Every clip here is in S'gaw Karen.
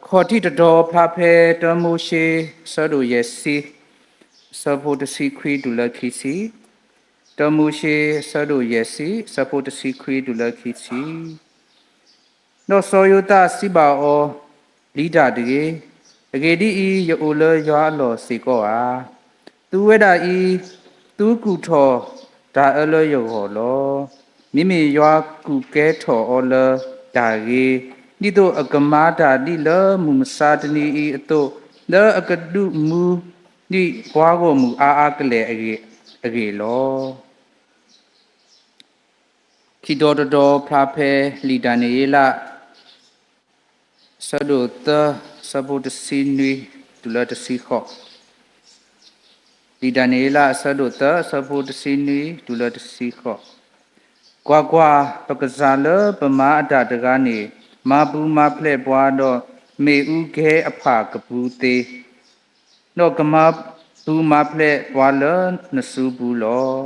ခီၣ်ထံးတတီၤဖျါဖဲတၢမိၤၡ့ အဆၢဒိၣ်ယဲၢ်ဆံ, အဆၢဖိတဆံခွံတုၤလၢခံဆံ, တၢမိၤၡ့ အဆၢဒိၣ်ယဲၢ်ဆံ အဆၢဖိတဆံခွံတုၤလၢခံဆံ. ဒီးစီၤယိၤသးစံးဘၣ်အီၤ, ပျံၤတၢ်တဂ့ၤ, အဂ့ၢ်ဒ်အံၤ, ယအိၣ်လၢယွၤအလီၢ်စ့ၢ်ကီးဧါ. သုဝဲဒၣ်အံၤ, သုကူၣ်ထီၣ်တၢ်အၢလၢယဂီၢ်လီၤ. မ့မ့ၢ်ယွၤကူၣ်ကဲထီၣ်အီၤလၢတၢ်ဂ့ၤ, ဒ်သိးအကမၤတၢ်ဒ်လၢမုၢ်မဆါတနံၤအံၤအသိး, လၢအကဒုးမူဒံးပှၤဂီၢ်မုၢ်အါအါကလဲာ်အဂ့ၢ်လီၤ. ခံတီၤတတီၤဖျါဖဲလံာ်ဒၤနံးယ့လး အဆၢဒိၣ်သၢ အဆၢဖိတဆံနွံတုၤလၢတဆံဃိး, လံာ်ဒၤနံးယ့လး အဆၢဒိၣ်သၢ အဆၢဖိတဆံနွံတုၤလၢတဆံဃိး. ကွၢ်ကွၢ်, ပကစၢ်လၢပမၤအတၢ်တဂၤန့ၣ် မၤပူၤမၤဖျဲးပှၤဒီး မ့ၣ်အူကဟဲအဖၣ်ကပူၤသ့, ဒီးကမၤပူၤမၤဖျဲးပှၤလၢနစုပူၤလီၤ.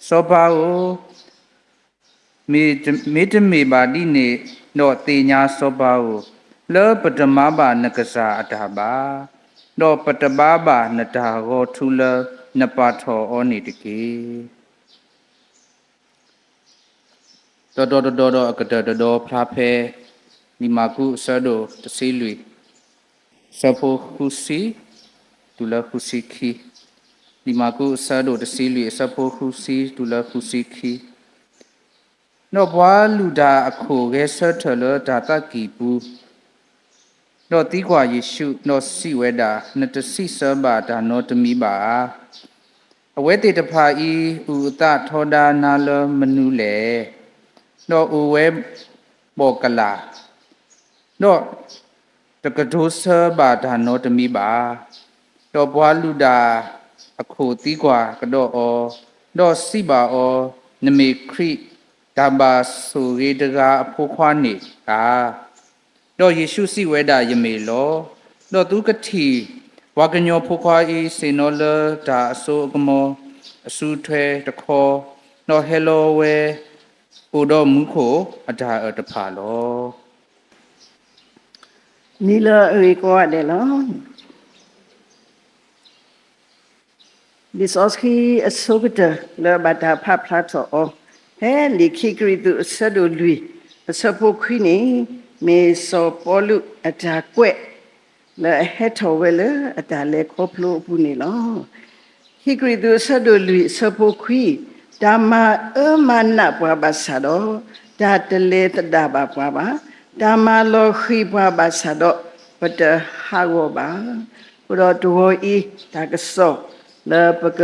စီၤပၤဧၢ, မ့တမ့ၢ်ဘၣ်ဒ်န့ၣ်ဒီး သ့ၣ်ညါစီၤပၤဧၢ, လၢပတမၤဘၣ်နကစၢ်အတၢ်ဘၣ်, ဒီးပတဘါဘၣ်နတၢ်ဂီၤထူလၢနပာ်ထီၣ်အီၤန့ၣ်တက့ၢ်. တတီၤတတီၤဒီးအကတၢၢ်တတီၤဖျါဖဲ လံာ်မၢ်ကူးအဆၢဒိၣ်တဆံလွံၢ် အဆၢဖိဃုဆံ တုၤလၢဃုဆံခံ, လံာ်မၢ်ကူးအဆၢဒိၣ်တဆံလွံၢ် အဆၢဖိဃုဆံ တုၤလၢဃုဆံခံ. ဒီးပှၤလုၢ်တၢ်အခိၣ်ဂဲၤဆၢထၢၣ်လၢတၢ်သးကံၢ်ပူၤ, ဒီးသံကွၢ်ယ့ၣ်ၡူး, ဒီးစံးဝဲဒၣ်, နတစံးဆၢဘၣ်တၢ်နီတမံၤဘၣ်ဧါ. အဝဲသ့ၣ်တဖၣ်အံၤ အုၣ်အသးထီဒါနၤလၢမနုၤလဲၣ်. ဒီးအိၣ်ဝဲဘီၣ်ကလာ်, ဒီးတကတိၤဆၢဘၣ်တၢ်နီတမံၤဘၣ်. ဒီးပှၤလုၢ်တၢ်အခိၣ်သံကွၢ်ကဒီးအီၤ, ဒီးစံးဘၣ်အီၤ, နမ့ၢ်ခရံာ် တၢ်ဘၣ်ဆိၣ်ဂ့ၤတဂၤအဖိခွါန့ၣ်ဧါ. ဒီးယ့ၣ်ၡူးစံးဝဲဒၣ်, ယမ့ၢ်လီၤ. ဒီးသုကထံၣ် ပှၤကညီဖိခွါအံၤ ဆ့ၣ်နီၤလၢတၢ်အစိအကမီၤအစုထွဲတခီ, ဒီးဟဲလီၤဝဲအိၣ်ဒီးမူခိၣ်အတၢ်အၢၣ်တဖၣ်လီၤ. နံၤလၢအဂ့ၤကိးဂၤဒဲးလီၤ. လံာ်စီဆှံအဆိကတၢၢ်လၢဘၣ်တၢ်ဖးဖျါထီၣ်အီၤ, ဖဲလံာ်ခံကရံၣ်သူးအဆၢဒိၣ်လွံၢ် အဆၢဖိခွံန့ၣ်, မ့ၢ်စီၤပီလူးအတၢ်ကွဲး လၢအဟဲထီၣ်ဝဲလၢအတၢ်လဲၤခီဖျိအပူၤန့ၣ်လီၤ. ခံကရံၣ်သူးအဆၢဒိၣ်လွံၢ်အဆၢဖိခွံ, တၢ်မၤအၢမၤနးပှၤဘၣ်ဆၣ်ဒီး, တၢ်တလဲၤသဒၣ်ဘၣ်ပှၤဘၣ်, တၢ်မၤလီၤဃံၤပှၤဘၣ်ဆၣ်ဒီး, ပတဟးဂီၤဘၣ်. အဃိဒီးတဂီၤအံၤ တၢ်ကစီၣ်လၢပက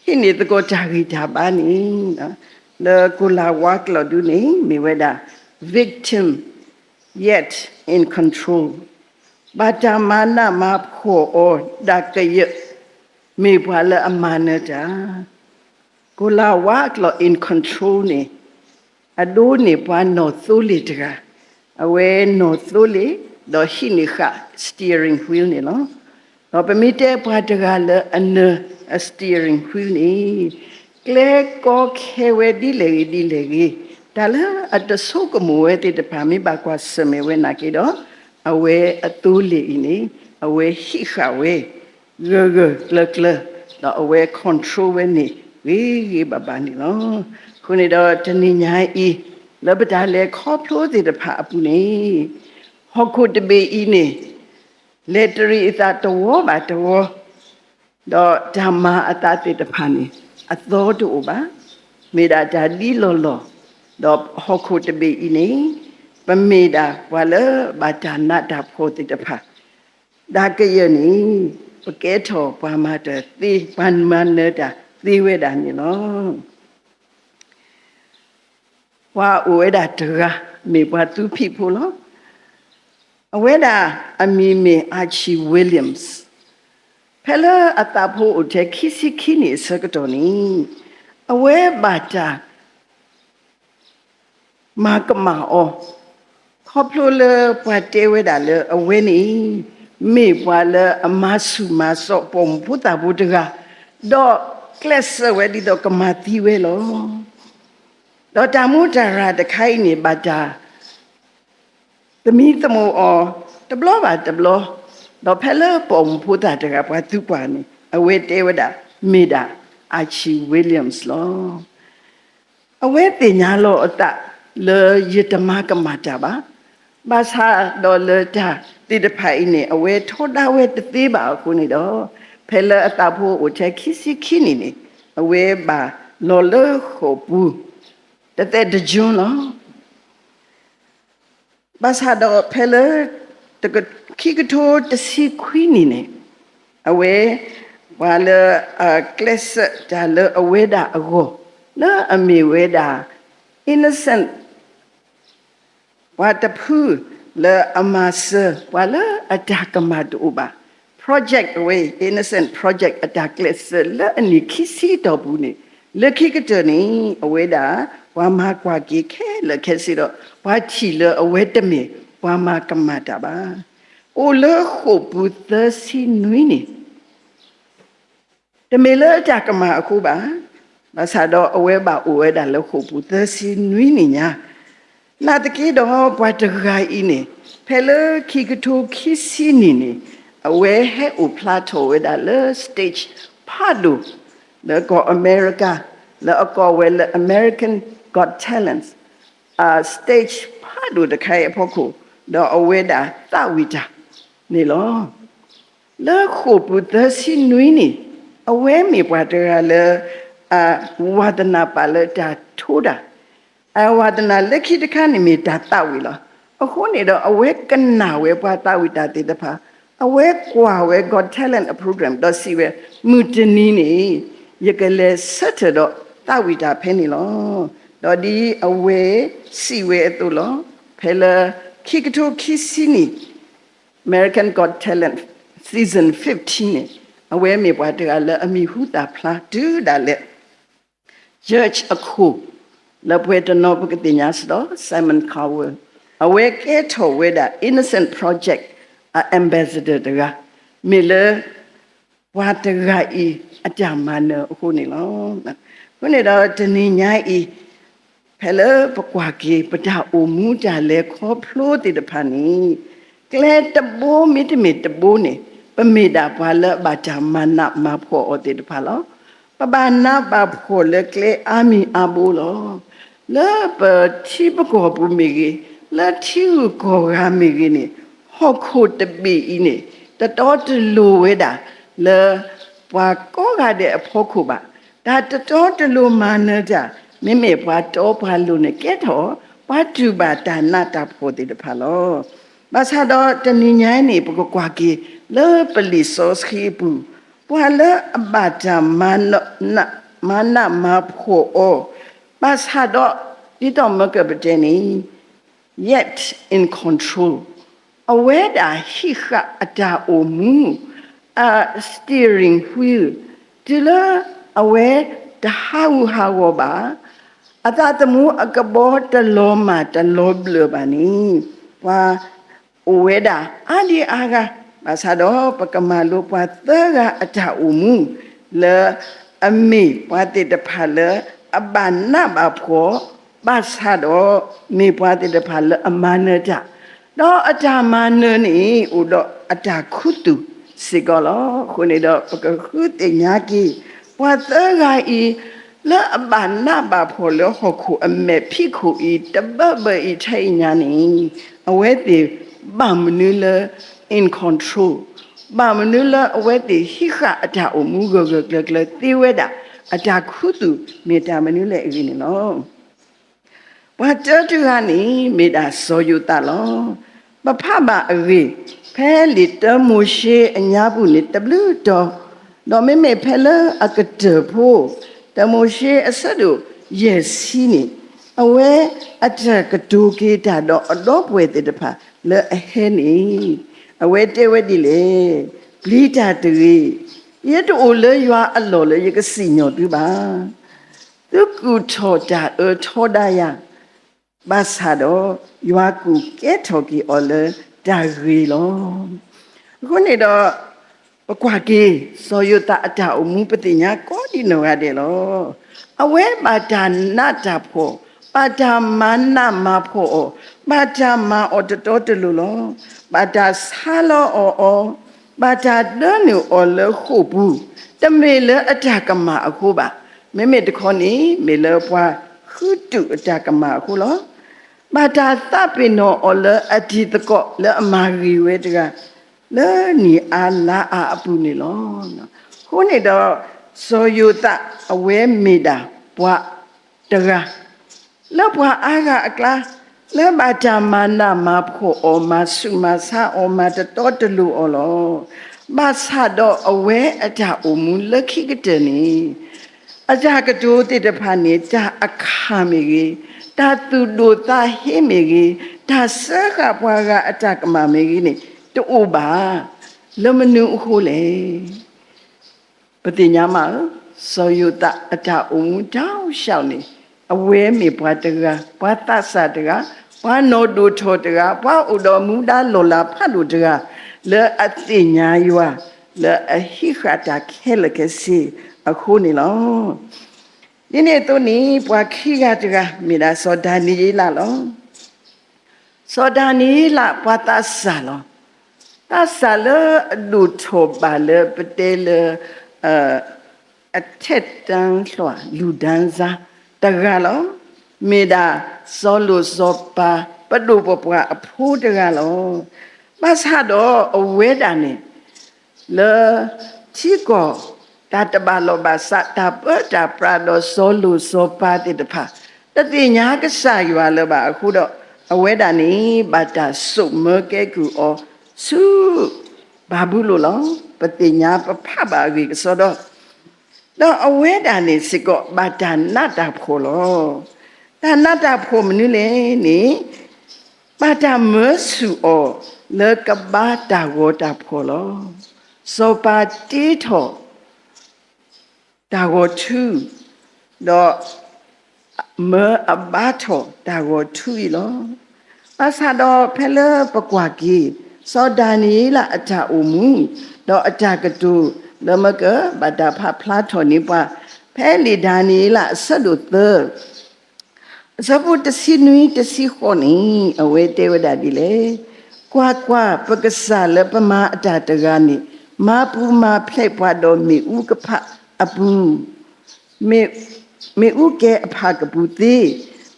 ဟံးန့ၢ်သကိးတၢ်ဂံၢ်တၢ်ဘါန့ၣ်, လၢကိၤလၤဝါကျိာ်ဒုန့ၣ် မ့ၢ်ဝဲဒၣ် victim yet in control, ဘၣ်တၢ်မၤနးမၤဖှီၣ်အီၤဒၣ်ကယၢၢ်, မ့ၢ်ပှၤလၢအမၤနၢၤတၢ်. ကိၤလၤဝါကျိာ် in control န့ၣ် အဒိန့ၢ်ပှၤနီၣ်သိလ့ၣ်တဂၤ, အဝဲနီၣ်သိလ့ၣ် ဒီးဟံးန့ၢ်ဃာ် steering wheel န့ၣ်လီၤ. ဒီးပမ့ၢ်တဲပှၤတဂၤလၢအနၢၤအ steering wheel န့ၣ်, ကျဲကီခဲဝဲဒ်လဲၣ်ဂ့ၤဒ်လဲၣ်ဂ့ၤ, တၢ်လၢအတဆိကမိၣ်ဝဲသ့ၣ်တဖၣ် မ့ၢ်ဘၣ်ကွၢ်ဆၢၣ်မဲာ်ဝဲနာ်က့ဒီး, အဝဲအသိလ့ၣ်အံၤန့ၣ် အဝဲဟံးဃာ်ဝဲ ဂၢၢ်ဂၢၢ်ကျၢၤကျၢၤ, ဒီးအဝဲ control ဝဲန့ၣ် ဂ့ၤဂ့ၤဘၣ်ဘၣ်န့ၣ်လီၤ. အဃိန့ၣ်ဒီးတနံၤညါအံၤ လၢပတၢ်လဲၤခီဖျိသ့ၣ်တဖၣ်အပူၤန့ၣ်, ဟီၣ်ခိၣ်တဘ့ၣ်အံၤန့ၣ် လဲၤတရံးအသးတဝီဘၣ်တဝီ, ဒီးတၢ်မၤအသးသ့ၣ်တဖၣ်န့ၣ် အသီတအိၣ်ဘၣ်, မ့ၢ်ဒၣ်တၢ်ဒ်လီၢ်လီၢ်, ဒီးဟီၣ်ခိၣ်တဘ့ၣ်အံၤန့ၣ် ပမ့ၢ်ဒၣ်ပှၤလၢဘၣ်တၢ်နးတၢ်ဖှီၣ်သ့ၣ်တဖၣ် ဒၣ်ကယၢၢ်န့ၣ် ပကဲထီၣ်ပှၤမၤတၢ်သ့ ပှၤမၤနၢၤတၢ်သ့ဝဲဒၣ်န့ၣ်လီၤ. ပှၤအိၣ်ဝဲဒၣ်တဂၤ မ့ၢ်ပှၤသူဖံးဖိလီၤ. အဝဲဒၣ်အမံၤမ့ၢ် Archie Williams, ဖဲလၢအသးဖိအိၣ်ထဲခံဆံခံနံၣ်အဆၢကတီၢ်န့ၣ်, အဝဲဘၣ်တၢ် မၤကမၣ်အီၤ, ခီဖျိလၢပှၤတဲဝဲဒၣ်လၢအဝဲန့ၣ် မ့ၢ်ပှၤလၢအမၤဆူၣ်မၤစီးပိာ်မုၣ်ဖိသၣ်ဖိတဂၤ, ဒီးကျဲးစၢးဝဲဒ်သိးကမၤသံဝဲလီၤ. ဒီးတၢ်မူတၢ်ရၢ်တခါအံၤန့ၣ် ဘၣ်တၢ် သမံသမိးအီၤ တဘျီဘၣ်တဘျီ, ဒီးဖဲလၢပအိၣ်မူဖိသၣ်တဂၤ ပှၤသံကွၢ်န့ၣ် အဝဲတဲဝဲဒၣ် မ့ၢ်ဒၣ် Archie Williams လီၤ. အဝဲသ့ၣ်ညါလီၤအသးလၢ ယတမၤကမၣ်တၢ်ဘၣ်. ဘၣ်ဆၣ်ဒီးလၢတၢ်သ့ၣ်တဖၣ်အံၤန့ၣ် အဝဲထီဒါဝဲတသ့ဘၣ်အဃိန့ၣ်ဒီး, ဖဲလၢအသးဖိအိၣ်ထဲခံဆံခံနံၣ်န့ၣ်, အဝဲဘၣ်လီၤလၢဃိာ်ပူၤ တသဲးတကၠိလီၤ. ဘၣ်ဆၣ်ဒီးဖဲလၢ ခံကထိတဆံခွံနံၣ်န့ၣ်, အဝဲ ပှၤလၢအကျဲးစၢးတၢ်လၢအဝဲဒၣ်အဂီၢ်, လၢအမ့ၢ်ဝဲဒၣ် Innocent ပှၤတဖုလၢအမၤစၢၤပှၤလၢအတၢ်ကမၣ်တအိၣ်ဘၣ် Project အဝဲ Innocent Project အတၢ်ကျဲးစၢးလၢအနံၣ်ခံဆံတီၢ်ပူၤန့ၣ်, လၢခံကတၢၢ်န့ၣ် အဝဲဒၣ် ပှၤမၤကွၢ်က့ၤခဲလၢာ်ခဲဆ့ဒီး ပှၤထံၣ်လၢအဝဲတမ့ၢ်ပှၤမၤကမၣ်တၢ်ဘၣ်. အိၣ်လၢဃိာ်ပူၤသၢဆံနွံနံၣ် တမ့ၢ်လၢအတၢ်ကမၣ်အဃိဘၣ်, ဘၣ်ဆၣ်ဒီးအဝဲဘၣ်အိၣ်ဝဲဒၣ်လၢဃိာ်ပူၤသၢဆံနွံနံၣ်ညါ, နာ်သက့ဒီးပှၤတဂၤအံၤန့ၣ် ဖဲလၢခံကထိခံဆံနံၣ်န့ၣ် အဝဲဟဲအိၣ်ဖျါထီၣ်ဝဲဒၣ်လၢ stage ဖးဒိၣ် လၢကီၢ်အမဲရကၤ လၢအကိးဝဲလၢ American Got Talent stage ဖးဒိၣ်တခါအံၤအဖီခိၣ်, ဒီးအဝဲဒၣ်သးဝံၣ်တၢ်န့ၣ်လီၤ. လၢဃိာ်ပူၤသၢဆံနွံနံၣ်, အဝဲမ့ၢ်ပှၤတဂၤလၢ အဝါသနာပာ်လၢတၢ်ထိတၢ်, အဝါသနာလၢခံတခါန့ၣ်မ့ၢ်တၢ်သးဝံၣ်လီၤ. အဃိန့ၣ်ဒီးအဝဲကနၣ်ဝဲပှၤသးဝံၣ်တၢ်သ့ၣ်တဖၣ်, အဝဲကွၢ်ဝဲ Got Talent အ program ဒီးစံးဝဲ, မုၢ်တနံၤန့ၣ် ယကလဲၤဆၢထၢၣ်ဒီးသးဝံၣ်တၢ်ဖဲန့ၣ်လီၤ. ဒီးဒ်အဝဲစံးဝဲအသိးလီၤ. ဖဲလၢခံကထိခံဆံနံၣ် American Got Talent season fifteen န့ၣ်, အဝဲမ့ၢ်ပှၤတဂၤလၢအမံၤဟူသၣ်ဖျါတုၤဒၣ်လဲာ် Judge အခိၣ် လၢပှဲၤတနီၤပကသ့ၣ်ညါစ့ၢ်ကီး Simon Cowell, အဝဲကဲထီၣ်ဝဲဒၣ် Innocent Project အ ambassador တဂၤ, မ့ၢ်လၢ ပှၤတဂၤအံၤအတၢ်မၤနၢၤအဃိန့ၣ်လီၤ. အဃိန့ၣ်ဒီးတနံၤညါအံၤ ဖဲလၢပကွၢ်က့ၤ ပတၢ်အိၣ်မူတၢ်လဲၤခီဖျိသ့ၣ်တဖၣ်န့ၣ်, ကျဲတဘိမ့တမ့ၢ်တဘိန့ၣ်, ပမ့ၢ်ဒၣ်ပှၤလၢအဘၣ်တၢ်မၤနးမၤဖှီၣ်အီၤသ့ၣ်တဖၣ်လီၤ. ပဘၣ်နးဘၣ်ဖှီၣ်လၢကျဲအါမံၤအါဘိလီၤ. လၢပထံပကီၢ်ပူၤမ့ၢ်ဂ့ၤ, လၢထံဂုၤကီၢ်ဂၤမ့ၢ်ဂ့ၤန့ၣ်, ဟီၣ်ခိၣ်တဘ့ၣ်အံၤန့ၣ် တတီတလိၤဝဲဒၣ် လၢ ပှၤကိးဂၤဒဲးအဖီခိၣ်ဘၣ်. တၢ်တတီတလိၤမၤနၢၤတၢ်, မ့မ့ၢ်ပှၤတီပှၤလိၤန့ၣ်ကဲထီၣ် ပှၤတူၢ်ဘၣ်တၢ်နးတၢ်ဖှီၣ်သ့ၣ်တဖၣ်လီၤ. ဘၣ်ဆၣ်ဒီးတနံၤညါအံၤန့ၣ် ပကကွၢ်က့ၤလၢပလံာ်စီဆှံအပူၤ, ပှၤလၢအဘၣ်တၢ်မၤနးမၤဖှီၣ်အီၤ, ဘၣ်ဆၣ်ဒီး ဒ်သိးမၢကၢၢ်ပတဲန့ၣ် yet in control, အဝဲဒၣ်ဟံးဃာ်အတၢ်အိၣ်မူ အ steering wheel တုၤလၢအဝဲတဟးဂူာ်ဟးဂီၤဘၣ်, အသးသမူအကဘီတလီၤမၢ်တလီၤဘျၢၣ်ဘၣ်န့ၣ်, ပှၤအိၣ်ဝဲဒၣ်အါဒံအါဂၤ, ဘၣ်ဆၣ်ဒီးပကမၤလိပှၤသၢဂၤအတၢ်အိၣ်မူ လၢအမ့ၢ်ပှၤသ့ၣ်တဖၣ်လၢအဘၣ်နးဘၣ်ဖှီၣ်, ဘၣ်ဆၣ်ဒီးမ့ၢ်ပှၤသ့ၣ်တဖၣ်လၢအမၤနၢၤတၢ်, ဒီးအတၢ်မၤနၢၤန့ၣ်အိၣ်ဒီးအတၢ်ခူသူၣ်စ့ၢ်ကီးလီၤ. အဃိန့ၣ်ဒီးပကဃုသ့ၣ်ညါက့ၤ ပှၤသၢဂၤအံၤ လၢအဘၣ်နးဘၣ်ဖှီၣ်လၢဟီၣ်ခိၣ်အမဲာ်ဖံးခိၣ်အံၤ တဘၢဘၢအံၤထဲအံၤညါန့ၣ်, အဝဲသ့ၣ်ဘၣ်မနုၤလၢ in control, ဘၣ်မနုၤလၢအဝဲသ့ၣ်ဟံးဃာ်အတၢ်အိၣ်မူဂၢၢ်ဂၢၢ်ကျၢၤကျၢၤသ့ဝဲဒၣ် အတၢ်ခူသူၣ်မ့ၢ်တၢ်မနုၤလဲၣ်အဂ့ၢ်န့ၣ်လီၤ. ပှၤတၢတဂၤန့ၣ် မ့ၢ်ဒၣ်စီၤယိၤသးလီၤ. ပဖးဘၣ်အဂ့ၢ်, ဖဲလံာ်တၢမိၤၡ့အညါပူၤန့ၣ်တဘျုးတီၤ, ဒီးမ့မ့ၢ်ဖဲလၢအကတၢၢ်ဖိ, တၢမိၤၡ့အဆၢဒိၣ်ယဲၢ်ဆံန့ၣ်, အဝဲအတၢ်ကတိၤက့ၤတၢ်ဒီးအဒီပုၢ်ဝဲၢ်သ့ၣ်တဖၣ်လၢအဟဲန့ၣ်, အဝဲတဲဝဲဒ်လဲၣ်, ပျံၤတၢ်တဂ့ၤ, ယတအိၣ်လၢယွၤအလီၢ်လၢယကစံၣ်ညီၣ်သုဘၣ်. သုကူၣ်ထီၣ်တၢ်အၢထီဒါယၤ, ဘၣ်ဆၣ်ဒီးယွၤကူၣ်ကဲထီၣ်က့ၤအီၤလၢတၢ်ဂ့ၤလီၤ. အဃိန့ၣ်ဒီး ပကွၢ်က့ၤ စီၤယိၤသးအတၢ်အိၣ်မူပသ့ၣ်ညါကိးဒံနီၢ်ဂၤဒဲးလီၤ. အဝဲဘၣ်တၢ်နးတၢ်ဖှီၣ် ဘၣ်တၢ်မၤနးမၤဖှီၣ်အီၤ, ဘၣ်တၢ်မၤအီၤတတီတလိၤလီၤ. ဘၣ်တၢ်ဆါလီၤအီၤအီၤ, ဘၣ်တၢ်ဒၢနုာ်အီၤလၢဃိာ်ပူၤ, တမ့ၢ်လၢအတၢ်ကမၣ်အဃိဘၣ်. မ့မ့ၢ်တခီန့ၣ် မ့ၢ်လၢပှၤဃုတူာ်အတၢ်ကမၣ်အဃိလီၤ. ဘၣ်တၢ်သးပ့ၤနီၣ်အီၤလၢအတံၤသကိးလၢအမၤဂ့ၤဝဲတဂၤ လၢနံၣ်အါလါအါအပူၤန့ၣ်လီၤ. အဃိန့ၣ်ဒီး စီၤယိၤသးအဝဲမ့ၢ်ဒၣ်ပှၤတဂၤ လၢပှၤအါဂၤအကျါ လၢဘၣ်တၢ်မၤနးမၤဖှီၣ်အီၤ, မၤဆူးမၤဆါအီၤ, မၤတတီတလိၤအီၤလီၤ. ဘၣ်ဆၣ်ဒီးအဝဲအတၢ်အိၣ်မူလၢခံကတၢၢ်န့ၣ် အတၢ်ကတိၤသ့ၣ်တဖၣ်န့ၣ် တၢ်အခၣ်မ့ၢ်ဂ့ၤ, တၢ်သူၣ်ဒိၣ်သးဟ့မ့ၢ်ဂ့ၤ, တၢ်စၢဃာ်ပှၤဂၤအတၢ်ကမၣ်မ့ၢ်ဂ့ၤန့ၣ် တအိၣ်ဘၣ်. လၢမနုၤအဃိလဲၣ်. ပသ့ၣ်ညါမးဧၢ, စီၤယိၤသးအတၢ်အိၣ်မူတၢ်အိၣ်ဆၣ်န့ၣ် အဝဲမ့ၢ်ပှၤတဂၤ, ပှၤသးစၢ်တဂၤ, ပှၤနီၢ်ဒိၣ်ထီၣ်တဂၤ, ပှၤအိၣ်ဒီးမူဒါလီၢ်လၤဖးဒိၣ်တဂၤ, လၢအသ့ၣ်ညါယွၤ, လၢအဟံးဃာ်တၢ်ခဲလၢာ်ခဲဆ့အဃိန့ၣ်လီၤ. ဒ်န့ၣ်အသိးန့ၣ် ပှၤခံဂၤတဂၤ မ့ၢ်ဒၣ်စီၤဒၤနံးယ့လးလီၤ. စီၤဒၤနံးယ့လးပှၤသးစၢ်လီၤ. သးစၢ်လၢအဒိၣ်ထီၣ်ဘၣ်လၢပတဲလၢ အထဲတၢ်လွဲၢ် လူၢ်ဒၢစါ တဂၤလီၤ. မ့ၢ်ဒၣ်စီၤလိာ်စီၤပၤ ပဒိၣ်ပပှၢ်အဖိတဂၤလီၤ. ဘၣ်ဆၣ်ဒီးအဝဲဒၣ်န့ၣ် လၢထံကီၢ် တၢ်တဘၣ်လိာ်ဘၣ်စး တၢ်ပၢတၢ်ပြးဒီးစီၤလိာ်စီၤပၤသ့ၣ်တဖၣ် တသ့ၣ်ညါကစၢ်ယွၤလၢၤဘၣ်အဃိဒီး အဝဲဒၣ်န့ၣ် ဘၣ်တၢ်စိာ်မၢကဲကုၢ်အီၤဆူ ဘၤဘူလိၣ်လီၤ. ပသ့ၣ်ညါပဖးဘၣ်အဂ့ၢ်ကစီဒီ ဒီးအဝဲဒၣ်န့ၣ်စ့ၢ်ကီး ဘၣ်တၢ်နးတၢ်ဖှီၣ်လီၤ. တၢ်နးတၢ်ဖှီၣ်မနုၤလဲၣ်န့ၣ် ဘၣ်တၢ်မၢဆူၣ်အီၤ လၢကဘါတၢ်ဂီၤတၢ်ဖှီၣ်လီၤ. စီၤပၤတ့ထီၣ် တၢ်ဂီၤထူ, ဒီး မၢအဘါထီၣ်တၢ်ဂီၤထူအံၤလီၤ. ဘၣ်ဆၣ်ဒီးဖဲလၢပကွၢ်က့ၤ စီၤဒၤနံးယ့လးအတၢ်အိၣ်မူ ဒီးအတၢ်ကတိၤလၢမၢကဘၣ်တၢ်ဖးဖျါထီၣ်န့ၢ်ပှၤ ဖဲလံာ်ဒၤနံးယ့လးအဆၢဒိၣ်သၢ အဆၢဖိတဆံနွံတဆံဃိးန့ၣ် အဝဲတဲဝဲဒၣ်ဒ်လဲၣ်. ကွၢ်ကွၢ်, ပကစၢ်လၢပမၤအတၢ်တဂၤန့ၣ် မၤပူၤမၤဖျဲးပှၤဒီးမ့ၣ်အူကဖးအပူၤ မ့ၣ်အူကဲအဖးကပူၤသ့,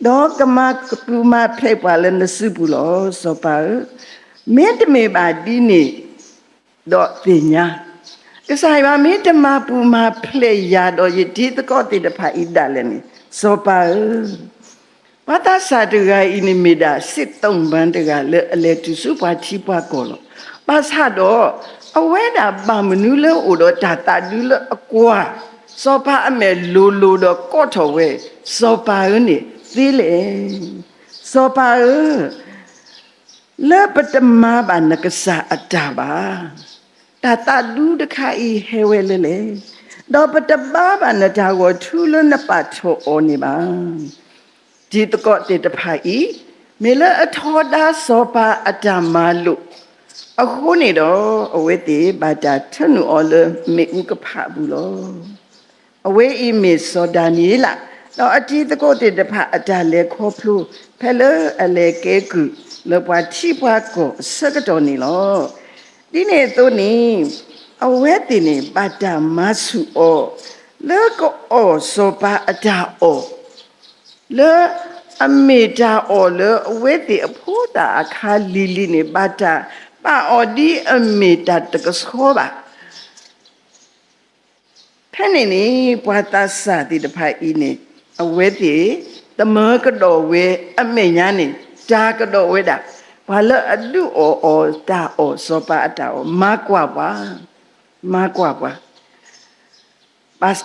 ဒီးကမၤပူၤမၤဖျဲးပှၤလၢနစုပူၤလီၤ. စီၤပၤဧၢ, မ့တမ့ၢ်ဘၣ်ဒ်န့ၣ်ဒီးသ့ၣ်ညါ, ကစၢ်ယွၤမ့တမၤပူၤမၤဖျဲးယၤဒီးယတံၤသကိးသ့ၣ်တဖၣ်အံၤဒၣ်လဲာ်န့ၣ်, စီၤပၤဧၢ, ပှၤသးစၢ်တဂၤအံၤန့ၣ်မ့ၢ်ဒၣ် စံးသိၣ်ဘၣ်တဂၤလၢအလဲၤတုၤဆူပှၤထံပှၤကီၢ်လီၤ. ဘၣ်ဆၣ်ဒီး အဝဲဒၣ်ဘၣ်မနုၤလၢအိၣ်ဒီးတၢ်သးဒူလၢအကွၢ် စီၤပၤအမဲာ်လိၤလိၤဒီးကိးထီၣ်ဝဲ, စီၤပၤဧၢန့ၣ်သ့လဲၣ်. စီၤပၤဧၢ, လၢပတမၤဘၣ်နကစၢ်အတၢ်ဘၣ်. တၢ်သးဒူတခါအံၤဟဲဝဲလၢလဲၣ်, ဒီးပတဘါဘၣ်နတၢ်ဂီၤထူလၢနပာ်ထီၣ်အီၤန့ၣ်ဘၣ်. တံၤသကိးသ့ၣ်တဖၣ်အံၤ မ့ၢ်လၢအထီဒါစီၤပၤအတၢ်မၤလိာ်အဃိန့ၣ်ဒီး အဝဲသ့ၣ်ဘၣ်တၢ်ထၢနုာ်အီၤလၢမ့ၣ်အူကဖးအပူၤလီၤ. အဝဲအံၤမ့ၢ်စီၤဒၤနံးယ့လး ဒီးအတံၤသကိးသ့ၣ်တဖၣ်အတၢ်လဲၤခီဖျိ ဖဲလၢအလဲၤကဲကုၢ်လၢပှၤထံပှၤကီၢ်အဆၢကတီၢ်န့ၣ်လီၤ. ဒ်န့ၣ်အသိးန့ၣ် အဝဲသ့ၣ်န့ၣ် ဘၣ်တၢ်မၤဆူၣ်အီၤ လၢကအီၣ်စီၤပၤအတၢ်အီၣ် လၢအမ့ၢ်တၢ်အီၣ်လၢအဝဲသ့ၣ်အဖိသၣ်အခါလံၤလံၤန့ၣ် ဘၣ်တၢ်ပာ်အီၤဒ်အမ့ၢ်တၢ်တကဆှီဘၣ်. ဖဲန့ၣ်န့ၣ် ပှၤသးစၢ်သ့ၣ်တဖၣ်အံၤန့ၣ် အဝဲသ့ၣ် သမၢကဒီးဝဲအမဲာ်ညါန့ၣ် တၢ်ကဒီးဝဲဒၣ် ပှၤလၢအဒုးအီၣ်အီၤတၢ်အီၣ်စီၤပၤအတၢ်အီၣ် မၤကွၢ်ပှၤ, မၤကွၢ်ပှၤ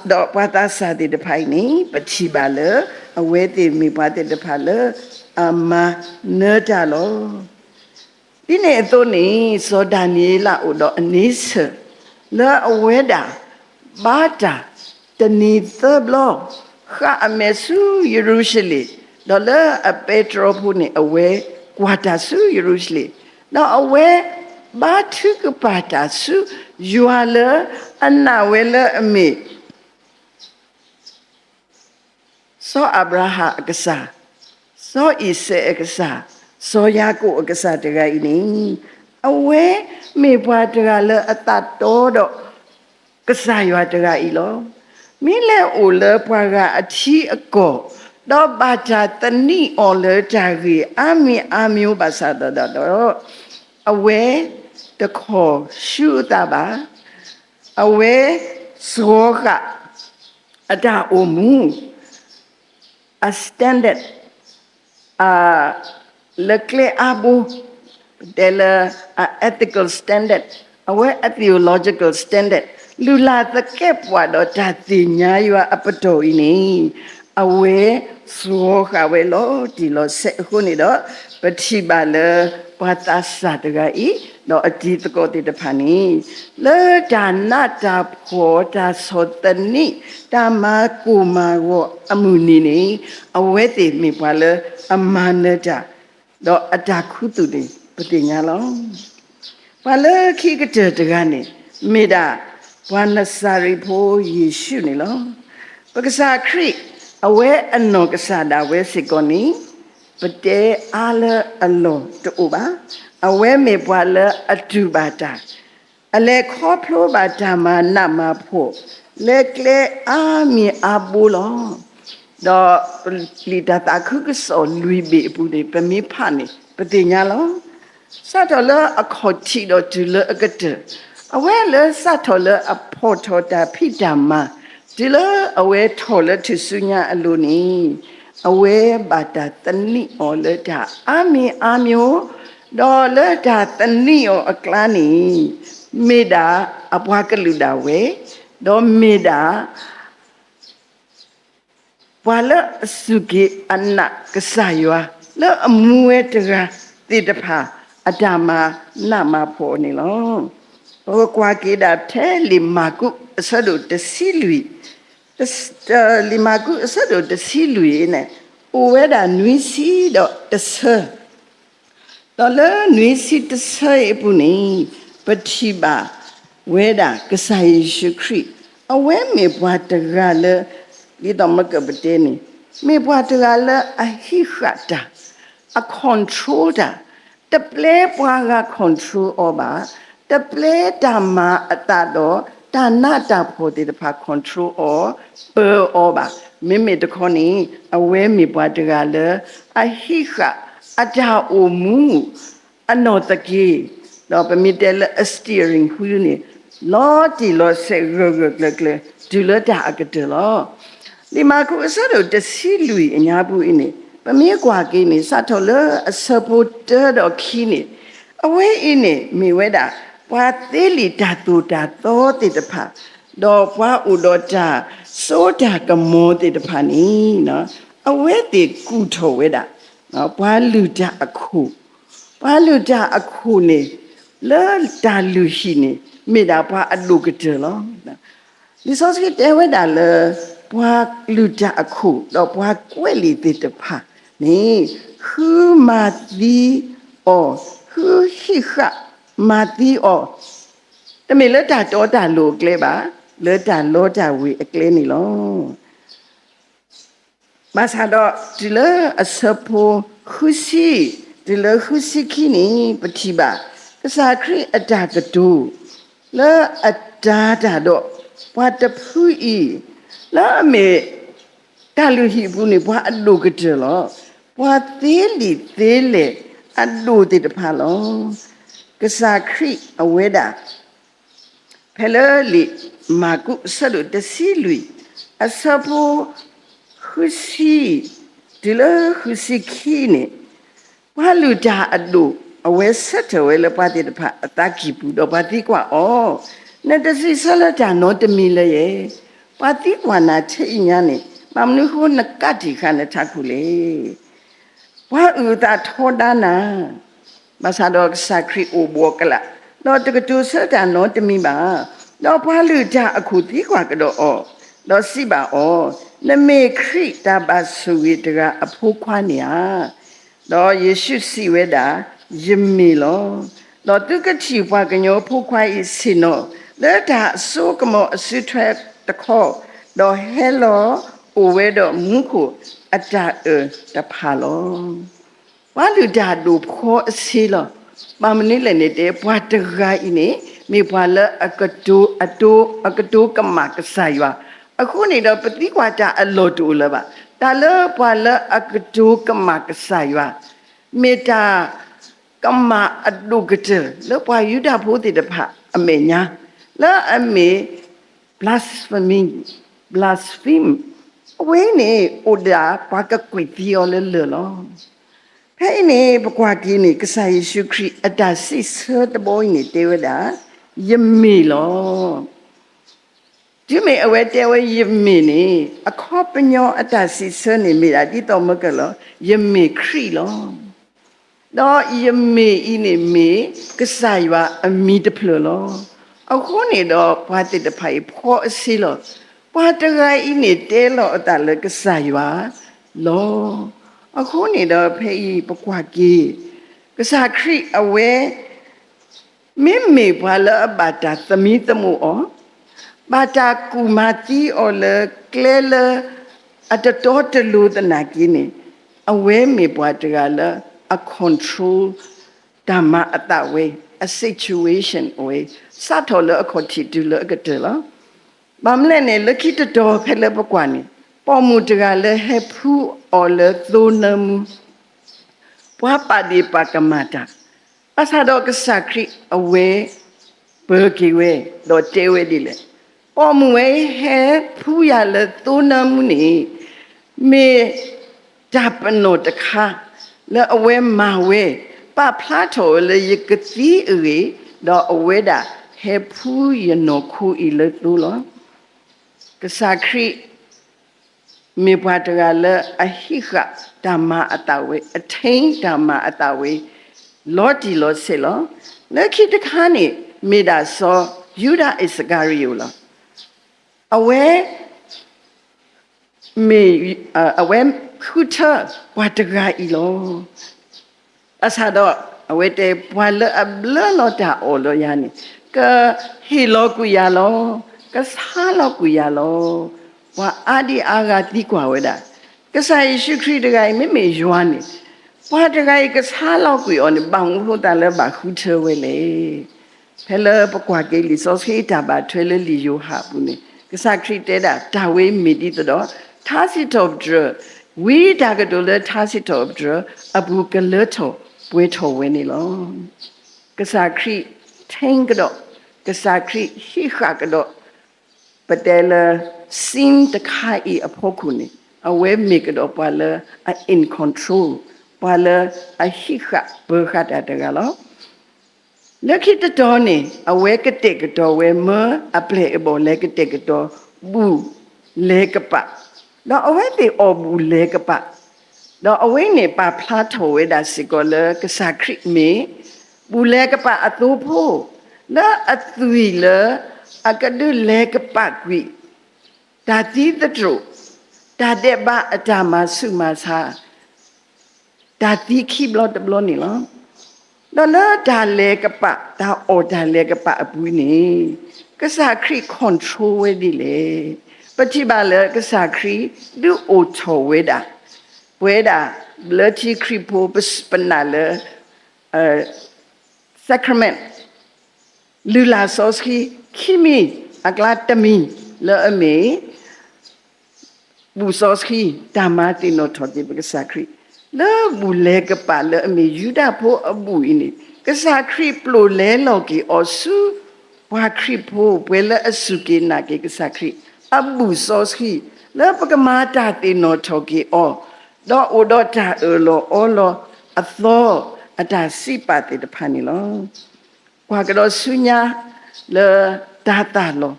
ဒီးပှၤသးစၢ်သ့ၣ်တဖၣ်အံၤန့ၣ် ပထံၣ်ဘၣ်လၢ အဝဲသ့ၣ်မ့ၢ်ပှၤသ့ၣ်တဖၣ်လၢအမၤနၢၤတၢ်လီၤ. ဒ်န့ၣ်အသိးန့ၣ် စီၤဒၤနံးယ့လးအိၣ်ဒီးအန့ဆၢၣ် လၢအဝဲဒၣ် ဘါတၢ်တနံၤသၢဘျီ ဃၣ်အမဲာ်ဆူယရူၤၡလ့ၣ်, ဒီးလၢအပဲတြီဖိန့ၣ် အဝဲကွၢ်တၢ်ဆူယရူၤၡလ့ၣ်, ဒီးအဝဲဘါထုကဖၣ်တၢ်ဆူယွၤလၢအနာ်ဝဲလၢအမ့ၢ် စီၤအၤဘြၤဟၣ်အကစၢ်, စီၤအံၤစဲးအကစၢ်, စီၤယၤကိာ်အကစၢ်တဂၤအံၤန့ၣ်, အဝဲမ့ၢ်ပှၤတဂၤလၢအသးတီဒီး ကစၢ်ယွၤတဂၤအံၤလီၤ. မ့ၢ်လဲၤအိၣ်လၢပှၤဂၤအထံအကီၢ်, ဒီးဘၣ်တၢ်သနံးအီၤလၢတၢ်ဂ့ၢ်အါမံၤအါမံၤဘၣ်ဆၣ်ဒီး, အဝဲတခီၣ်ဆူအသးဘၣ်. အဝဲစှီၤဃာ် အတၢ်အိၣ်မူ အ standard လၢကျဲအါဘိ, တဲလၢ အ ethical standard, အဝဲအ theological standard လုၢ်လၢ်သကဲးပဝးဒီးတၢ်သ့ၣ်ညါယွၤအပတီၢ်အံၤန့ၣ်, အဝဲစှီၤဃာ်ဝဲလီၤတံၢ်လီၤဆဲးအဃိန့ၣ်ဒီး, ပထံၣ်ဘၣ်လၢပှၤသးစၢ်တဂၤအံၤ, ဒီးအတံၤသကိးသ့ၣ်တဖၣ်န့ၣ်, လၢတၢ်နးတၢ်ဖှီၣ် တၢ်ဆီၣ်သနံး တၢ်မၤကိၢ်မၤဂီၤအမုၢ်နံၤန့ၣ်, အဝဲသ့ၣ်မ့ၢ်ပှၤလၢအမၤနၢၤတၢ်, ဒီးအတၢ်ခူသူၣ်န့ၣ် ပသ့ၣ်ညါလီၤ. ပှၤလၢခံကတၢၢ်တဂၤန့ၣ် မ့ၢ်ဒၣ် ပှၤနစၤရ့းဖိယ့ၣ်ၡူးန့ၣ်လီၤ. ပကစၢ်ခရံာ် အဝဲအနီၢ်ကစၢ်ဒၣ်ဝဲစ့ၢ်ကီးန့ၣ်, ပတဲအါလၢအလီၢ်တအိၣ်ဘၣ်. အဝဲမ့ၢ်ပှၤလၢအတူၢ်ဘၣ်တၢ်, အလဲၤခီဖျိဘၣ်တၢ်မၤနးမၤဖှီၣ် လၢကျဲအါမံၤအါဘိလီၤ. ဒီးလံာ်တၢ်သးခုကစီၣ်လွံၢ်ဘ့ၣ်အပူၤန့ၣ် ပမ့ၢ်ဖးန့ၣ် ပသ့ၣ်ညါလီၤ. စးထီၣ်လၢအခီၣ်ထံးဒီးတုၤလၢအကတၢၢ်, အဝဲလၢစးထီၣ်လၢအဖီၣ်ထီၣ်တၢ်ဖံးတၢ်မၤ, တုၤလၢအဝဲထီၣ်လၢထူၣ်စုညါအလိၤန့ၣ်, အဝဲဘၣ်တၢ်သနံးအီၤလၢတၢ်အါမံၤအါမံၤ, ဒီးလၢတၢ်သနံးအီၤအကျါန့ၣ်, မ့ၢ်ဒၣ်အပှၤကလုာ်ဒၣ်ဝဲ, ဒီးမ့ၢ်ဒၣ် ပှၤလၢအစူၢ်က့ၤအနာ်ကစၢ်ယွၤ လၢအမူဝဲတဂၤသ့ၣ်တဖၣ် အတၢ်မၤနးမၤဖှီၣ်န့ၣ်လီၤ. ပကကွၢ်က့ၤဒၣ်ထဲလံာ်မၢ်ကူး အဆၢဒိၣ်တဆံလွံၢ်, လံာ်မၢ်ကူးအဆၢဒိၣ်တဆံလွံၢ်န့ၣ် အိၣ်ဝဲဒၣ်နွံဆံဒီးတဆၢ ဒီးလၢနွံဆံတဆၢအံၤအပူၤန့ၣ်, ပထံၣ်ဘၣ်ဝဲဒၣ်ကစၢ်ယ့ၣ်ၡူးခရံာ်, အဝဲမ့ၢ်ပှၤတဂၤလၢ, ဒ်သိးမ့ၢ်ကပတဲန့ၣ်, မ့ၢ်ပှၤတဂၤလၢအဟံးဃာ်တၢ်, အ control တၢ်, တပျဲပှၤဂၤ control အီၤဘၣ်, တပျဲတၢ်မၤအသးဒီး တၢ်နးတၢ်ဖှီၣ်သ့ၣ်တဖၣ် control အီၤ, ပၢအီၤဘၣ်. မ့မ့ၢ်တခီန့ၣ် အဝဲမ့ၢ်ပှၤတဂၤလၢ အဟံးဃာ်အတၢ်အိၣ်မူ အနီၢ်သက့, ဒီးပမ့ၢ်တဲလၢအ steering wheel န့ၣ် လီၤတံၢ်လီၤဆဲးဂၢၢ်ဂၢၢ်ကျၢၤကျၢၤ တုၤလၢတၢ်အကတၢၢ်လီၤ. လံာ်မၢ်ကူးအဆၢဒိၣ်တဆံလွံၢ်အညါပူၤအံၤန့ၣ် ပမ့ၢ်ကွၢ်က့ၤန့ၣ် စးထီၣ်လၢအဆၢဖိတၢဒီးခံန့ၣ်, အဝဲအံၤန့ၣ် မ့ၢ်ဝဲဒၣ် ပှၤသ့လံာ်တၢ်သိၣ်တၢ်သီသ့ၣ်တဖၣ်, ဒီးပှၤအိၣ်ဒီးတၢ်စိတၢ်ကမီၤသ့ၣ်တဖၣ်န့ၣ်, အဝဲသ့ၣ်ကူၣ်ထီၣ်ဝဲဒၣ် ပှၤလုၢ်တၢ်အခိၣ်, ပှၤလုၢ်တၢ်အခိၣ်န့ၣ် လၢတၢ်လုၢ်ဟံၣ်န့ၣ် မ့ၢ်ဒၣ်ပှၤအဒိၣ်ကတၢၢ်လီၤ. လံာ်စီဆှံတဲဝဲဒၣ်လၢ ပှၤလုၢ်တၢ်အခိၣ် ဒီးပှၤကွဲးလံာ်သ့ၣ်တဖၣ်န့ၣ် ဃုမၤသံအီၤ, ဃုဟံးဃာ်မၤသံအီၤ, တမ့ၢ်လၢတၢ်တီတၢ်လိၤအကျဲဘၣ်, လၢတၢ်လီတၢ်ဝ့ၤအကျဲန့ၣ်လီၤ. ဘၣ်ဆၣ်ဒီးတုၤလၢအဆၢဖိဃုဆံ, တုၤလၢဃုဆံခံန့ၣ် ပထံၣ်ဘၣ် ကစၢ်ခရံာ်အတၢ်ကတိၤ လၢအတၤတၢ်ဒီး ပှၤတဖုအံၤ လၢအမ့ၢ် တၢ်လုၢ်ဟံၣ်အပူၤန့ၣ် ပှၤအဒိၣ်ကတၢၢ်လီၤ. ပှၤသ့လံာ်သ့လဲၢ်အဒိၣ်သ့ၣ်တဖၣ်လီၤ. ကစၢ်ခရံာ်အဝဲဒၣ် ဖဲလၢလံာ်မၢ်ကူးအဆၢဒိၣ်တဆံလွံၢ် အဆၢဖိ ဃုဆံ တုၤလၢဃုဆံခံန့ၣ်, ပှၤလုၢ်တၢ်အဒိၣ် အဝဲဆၢထၢၣ်ဝဲလၢပှၤသ့ၣ်တဖၣ်အသးကံၢ်ပူၤ ဒီးပှၤသံကွၢ်အီၤ, နတစံးဆၢလၢတၢ်နီတမံၤလၢၤယဲၢ်. ပှၤသံကွၢ်နၤထဲအံၤညါန့ၣ် ဘၣ်မနုၤအဃိနကးတံာ်ဃာ်နထးခိၣ်လဲၣ်. ပှၤအုၣ်အသးထီဒါနၤ, ဘၣ်ဆၣ်ဒီးကစၢ်ခရံာ်အိၣ်ဘှီၣ်ကလာ်, ဒီးတကတိၤဆၢတၢ်နီတမံၤဘၣ်. ဒီးပှၤလုၢ်တၢ်အခိၣ်သံကွၢ်ကဒီးအီၤ, ဒီးစံးဘၣ်အီၤ, နမ့ၢ်ခရံာ်တၢ်ဘၣ်ဆိၣ်ဂ့ၤတဂၤအဖိခွါန့ၣ်ဧါ. ဒီးယ့ၣ်ၡူးစံးဝဲဒၣ်, ယမ့ၢ်လီၤ. ဒီးသုကထံၣ်ပှၤကညီဖိခွါအံၤဆ့ၣ်နီၤ လၢတၢ်အစိကမီၤအစုထွဲတခီ, ဒီးဟဲလီၤ အိၣ်ဝဲဒီးမူခိၣ်အတၢ်အၢၣ်တဖၣ်လီၤ. ပှၤလုၢ်တၢ်ဒိၣ်ဖှီအဆ့လီၤ. ဘၣ်မနုၤလဲၣ်န့ၣ်တဲ ပှၤတဂၤအံၤန့ၣ် မ့ၢ်ပှၤလၢအကတိၤ, အကတိၤကမၣ်ကစၢ်ယွၤ, အဃိန့ၣ်ဒီး ပသံကွၢ်တၢ်အလီၢ်တအိၣ်လၢၤဘၣ်. တၢ်လၢပှၤလၢအကတိၤကမၣ်ကစၢ်ယွၤ မ့ၢ်တၢ်ကမၣ်အဒိၣ်ကတၢၢ်လၢပှၤယူဒၤဖိသ့ၣ်တဖၣ်အမဲာ်ညါ, လၢအမ့ၢ် blasphemy, blaspheme, အဝဲန့ၣ် အိၣ်ဒၣ်ပှၤကကွံာ်သံအီၤလၢလၢၢ်လီၤ. ဖဲအံၤန့ၣ် ပကွၢ်က့ၤန့ၣ် ကစၢ်ယ့ၣ်ၡူးခရံာ်အတၢ်စံးဆၢတဘီအံၤန့ၣ် တဲဝဲဒၣ်, ယမ့ၢ်လီၤ. တုၤမ့ၢ်အဝဲတဲဝဲယမ့ၢ်န့ၣ် အခီပညီအတၢ်စံးဆၢန့ၣ်မ့ၢ်ဒၣ်ဒ်သိးမၢကလီၤ, ယမ့ၢ်ခရံာ်လီၤ. ဒီးယမ့ၢ်အံၤန့ၣ်မ့ၢ်ကစၢ်ယွၤအမံၤတဖျၢၣ်လီၤ. အဃိန့ၣ်ဒီးပှၤသ့ၣ်တဖၣ်အံၤဖှီအဆ့လီၤ. ပှၤတဂၤအံၤန့ၣ်တဲလီၤအသးလၢကစၢ်ယွၤလီၤ. အဃိန့ၣ်ဒီးဖဲအံၤပကွၢ်က့ၤ ကစၢ်ခရံာ်အဝဲ မ့မ့ၢ်ပှၤလၢအဘၣ်တၢ်သမံသမိးအီၤ, ဘၣ်တၢ်ကူၣ်မၤသံအီၤလၢကျဲလၢအတတီတလိၤသနာ်က့န့ၣ်, အဝဲမ့ၢ်ပှၤတဂၤလၢအ control တၢ်မၤအသးဝဲ, အ situation အဝဲ စးထီၣ်လၢအခီၣ်ထံးတုၤလၢအကတၢၢ်လီၤ. ဘၣ်မနုၤလဲၣ်န့ၣ် လၢခံတတီၤဖဲလၢပကွၢ်န့ၣ် ပိာ်မုၣ်တဂၤလၢဟဲဖှူအီၤလၢသိနၢမူ ပှၤပာ်ဒ့ၣ်ပာ်ကမၣ်တၢ်, ဘၣ်ဆၣ်ဒီးကစၢ်ခရံာ်အဝဲ ပၢၤက့ၤဝဲ, ဒီးတဲဝဲဒ်လဲၣ်, ပိာ်မုၣ်ဝဲဟဲဖှူယၤလၢသိနၢမူန့ၣ် မ့ၢ်တၢ်ပနီၣ်တခါ လၢအဝဲမၤဝဲ, ပာ်ဖျါထီၣ်ဝဲလၢယကသံအဂ့ၢ်, ဒီးအဝဲဒၣ်ဟဲဖှူယနီၢ်ခိအံၤလၢသိလီၤ. ကစၢ်ခရံာ် မ့ၢ်ပှၤတဂၤလၢအဟံးဃာ်တၢ်မၤအသးဝဲ, attain တၢ်မၤအသးဝဲ လီၤတံၢ်လီၤဆဲးလီၤ. လၢခံတခါန့ၣ် မ့ၢ်ဒၣ်စီၤယူဒၤအံၣ်စကၤရံၤယိာ်လီၤ. အဝဲ မ့ၢ် အဝဲဃုထၢပှၤတဂၤအံၤလီၤ. ဘၣ်ဆၣ်ဒီး အဝဲတဲ ပှၤလၢအဘျၢလီၤတၢ်အီၣ်လၢယၤန့ၣ် ကဟ့ၣ်လီၤကွံာ်ယၤလီၤ, ကဆါလီၤကွံာ်ယၤလီၤ. ပှၤအါဒံအါဂၤသံကွၢ်ဝဲဒၣ်, ကစၢ်ယ့ၣ်ၡူးခရံာ်တဂၤအံၤ မ့မ့ၢ်ယွၤန့ၣ် ပှၤတဂၤအံၤကဆါလီၤကွံာ်အီၤန့ၣ် ဘၣ်မနုၤအဃိသတးလၢဘၣ်ဃုထၢဝဲလဲၣ်. ဖဲလၢပကွၢ်က့ၤလံာ်စီဆှံတၢ်ဘၣ်ထွဲလၢလံာ်ယိၤဟၣ်အပူၤန့ၣ် ကစၢ်ခရံာ်တဲဒၣ် တၢ်ဝဲမ့ၢ်ဒ်သိးဒီး ထါစံးထီၣ်ပတြၢၤ, ဝံတၢ်ကတိၤလၢထါစံးထီၣ်ပတြၢၤအပူၤ ကလၢထီၣ်ပှဲၤထီၣ်ဝဲန့ၣ်လီၤ. ကစၢ်ခရံာ် ထိန်း ကဒီး, ကစၢ်ခရံာ်ဟံးဃာ်ကဒီး ပတဲလၢ scene တခါအံၤအဖီခိၣ်န့ၣ် အဝဲမ့ၢ်ကဒီးပှၤလၢအ in control, ပှၤလၢအဟံးဃာ်ပၢၤဃာ်တၢ်တဂၤလီၤ. လၢခံတတီၤန့ၣ် အဝဲကတဲာ်ကတီၤဝဲ မၢအပျဲၢ်အဘီၣ်လဲၤကတဲာ်ကတီၤ ဘူၣ်လဲၤကပာ်, ဒီးအဝဲသ့ၣ်အီၣ်ဘူၣ်လဲၤကပာ်, ဒီးအဝဲန့ၣ်ပာ်ဖျါထီၣ်ဝဲဒၣ်စ့ၢ်ကီးလၢကစၢ်ခရံာ်မ့ၢ် ဘူၣ်လဲၤကပာ်အသိဖိ, လၢအသွံၣ်လၢအကဒုးလဲၤကပာ်ကွံာ် တၢ်သံသတြိာ်, တၢ်ဒဲးဘးအတၢ်မၤဆူၣ်မၤဆါ, တၢ်သံခံဘျီတဘျီန့ၣ်လီၤ. ဒီးလၢတၢ်လဲၤကပာ်, တၢ်အီၣ်တၢ်လဲၤကပာ်အပူၤန့ၣ် ကစၢ်ခရံာ် control ဝဲဒ်လဲၣ်. ပထံၣ်ဘၣ်လၢကစၢ်ခရံာ်ဒုးအိၣ်ထီၣ်ဝဲဒၣ်, ပဝဲဒၣ်ဘျၢထံခရံာ်ဖိ ပနာ်လၢ sacrament လုၢ်လၢ်စီဆှံ ခံမံၤအကျါတမံၤ လၢအမ့ၢ် ဘူၣ်စီဆှံ တၢ်မၤသ့ၣ်နီၣ်ထီၣ်က့ၤပကစၢ်ခရံာ် လၢဘူၣ်လဲၤကပာ်လၢအမ့ၢ်ယူဒၤဖိအဘူၣ်အံၤန့ၣ် ကစၢ်ခရံာ်ပျိာ်လဲလီၤက့ၤအီၤဆူ ပှၤခရံာ်ဖိ ပှဲၤလၢအစူၢ်က့ၤနာ်က့ၤကစၢ်ခရံာ် အဘူၣ်စီဆှံ လၢပကမၤတၢ်သ့ၣ်နီၣ်ထီၣ်က့ၤအီၤ ဒီးအိၣ်ဒီးတၢ်အၢၣ်လီၤအီလီၤအသီ အတၢ်စံးပာ်သ့ၣ်တဖၣ်န့ၣ်လီၤ. ကွၢ်ကဒီးဆူညါလၢတၤသၣ်လီၤ.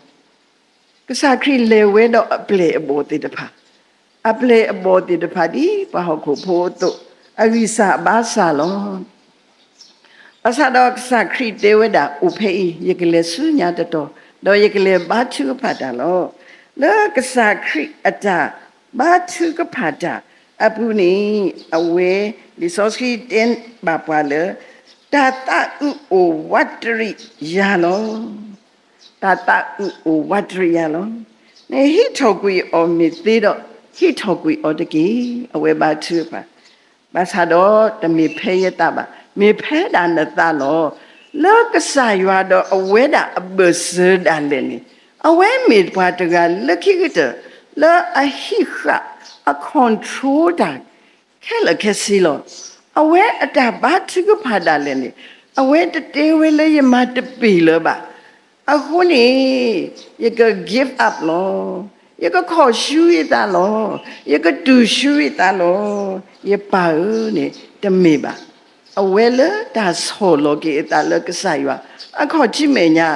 ကစၢ်ခရံာ်လဲၤဝဲဒီးအပျဲၢ်အဘီၣ်သ့ၣ်တဖၣ်, အပျဲၢ်အဘီၣ်သ့ၣ်တဖၣ်ဒ်ပှၤဟီၣ်ခိၣ်ဖိအသိး အဂံၢ်စၢ်ဘါစၢ်လီၤ. ဘၣ်ဆၣ်ဒီးကစၢ်ခရံာ်တဲဝဲဒၣ် အိၣ်ဖဲအံၤ ယကလဲၤဆူညါတတီၤ, ဒီးယကလဲၤဘါထုကဖၣ်တၢ်လီၤ. လၢကစၢ်ခရံာ်အတၢ်ဘါထုကဖၣ်တၢ်အပူၤန့ၣ် အဝဲ လံာ်စီဆှံတဲဘၣ်ပှၤလၢ တၢ်သးအုးအိၣ်ဝးတရံးယၤလီၤ. တၢ်သးအုးအိၣ်ဝးတရံးယၤလီၤ. နဟံးထီၣ်ကွံာ်အီၤမ့ၢ်သ့ဒီး ဟ့ၣ်ထီၣ်ကွံာ်အီၤတက့ၢ်. အဝဲဘါထုကဖၣ်, ဘၣ်ဆၣ်ဒီးတမ့ၢ်ဖဲယသးဘၣ်, မ့ၢ်ဖဲဒၣ်နသးလီၤ. လၢကစၢ်ယွၤဒီးအဝဲဒၣ်အဘၢၣ်စၢၤဒၣ်လဲာ်န့ၣ်, အဝဲမ့ၢ်ပှၤတဂၤလၢခံကတၢၢ် လၢအဟံးဃာ် အ control တၢ် ခဲလၢာ်ခဲဆ့လီၤ. အဝဲအတၢ်ဘါထုကဖၣ်ဒၣ်လဲာ်န့ၣ်, အဝဲတတဲဝဲလၢယမၤတပ့ၢ်လၢၤဘၣ်. အဃိန့ၣ် ယက give up လီၤ. ယကခီၣ်ဆူယသးလီၤ. ယကတူၢ်ဆူယသးလီၤ. ယပၢ်ဧၢန့ၣ် တမ့ၢ်ဘၣ်. အဝဲလၢတၢ်ဆီၣ်လီၤက့ၤအသးလၢကစၢ်ယွၤ အခီၣ်ထံးမဲာ်ညါ,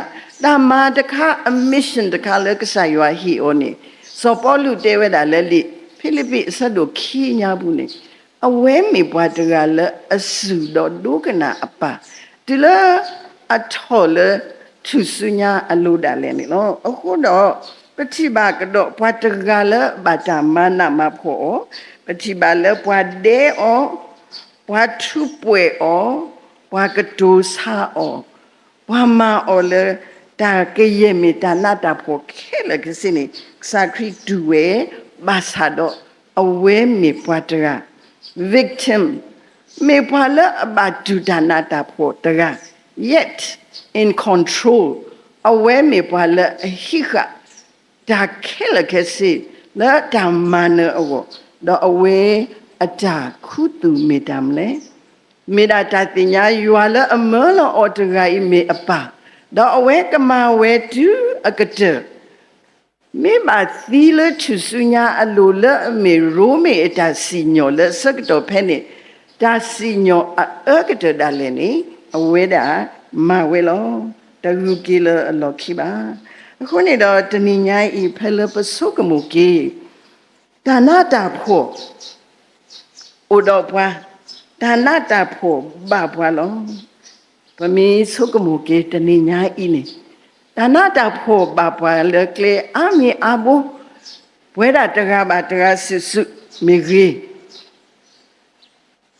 တၢ်မၤတခါ အ mission တခါလၢကစၢ်ယွၤဟ့ၣ်အီၤန့ၣ်, စီၤပီလူးတဲဝဲဒၣ်လၢလံာ်ဖံလံးပံးအဆၢဒိၣ်ခံညါပူၤန့ၣ်, အဝဲမ့ၢ်ပှၤတဂၤလၢအစူၢ်ဒီးဒိကနၣ်အပၢ်, တုၤလၢအထီၣ်လၢထူၣ်စုညါအလိၤဒၣ်လဲာ်န့ၣ်လီၤ. အဃိဒီး ပထံၣ်ဘၣ်ကဒီးပှၤတဂၤလၢအဘၣ်တၢ်မၤနးမၤဖှီၣ်အီၤ, ပထံၣ်ဘၣ်လၢပှၤဒဲအီၤ, ပှၤထူးပှဲၤအီၤ, ပှၤကတိၤဆါအီၤ, ပှၤမၤအီၤလၢ တၢ်ကယဲၢ်မ့ၢ်တၢ်နးတၢ်ဖှီၣ်ခဲလၢာ်ခဲဆ့န့ၣ် ကစၢ်ခရံာ်တူၢ်ဝဲ, ဘၣ်ဆၣ်ဒီးအဝဲမ့ၢ်ပှၤတဂၤ victim, မ့ၢ်ပှၤလၢအဘၣ်တူၢ်တၢ်နးတၢ်ဖှီၣ်တဂၤ, yet in control, အဝဲမ့ၢ်ပှၤလၢအဟံးဃာ် တၢ်ခဲလၢာ်ခဲဆ့ လၢတၢ်မၤနၢၤအဂီၢ်, ဒီးအဝဲအတၢ်ခူသူၣ်မ့ၢ်တၢ်မနုၤလဲၣ်. မ့ၢ်ဒၣ်တၢ်သ့ၣ်ညါယွၤလၢအမၢလီၤအီၤတဂၤအံၤမ့ၢ်အပၢ်, ဒီးအဝဲကမၤဝဲတုၤအကတၢၢ် မ့ၢ်ဘၣ်သံလၢထူၣ်စုညါအလိၤလၢအမ့ၢ်ရိမ့ၤအတၢ်စံၣ်ညီၣ်လၢအဆၢကတီၢ်ဖဲန့ၣ်, တၢ်စံၣ်ညီၣ်အအၢကတၢၢ်ဒၣ်လဲာ်န့ၣ် အဝဲဒၣ်မၤဝဲလီၤ. တဂုာ်က့ၤလၢအလီၢ်ခံဘၣ်. အဃိန့ၣ်ဒီးတနံၤညါအံၤ ဖဲလၢပဆိကမိၣ်က့ၤ တၢ်နးတၢ်ဖှီၣ် အိၣ်ဒီးပှၤ, တၢ်နးတၢ်ဖှီၣ်ဘၣ်ပှၤလီၤ. ပမ့ၢ်ဆိကမိၣ်က့ၤတနံၤညါအံၤန့ၣ်, တၢ်နးတၢ်ဖှီၣ်ဘၣ်ပှၤလၢကျဲအါမံၤအါဘိ, ပဝဲဒၣ်တဂၤဘၣ်တဂၤစုာ်စုာ်မ့ၢ်ဂ့ၤ,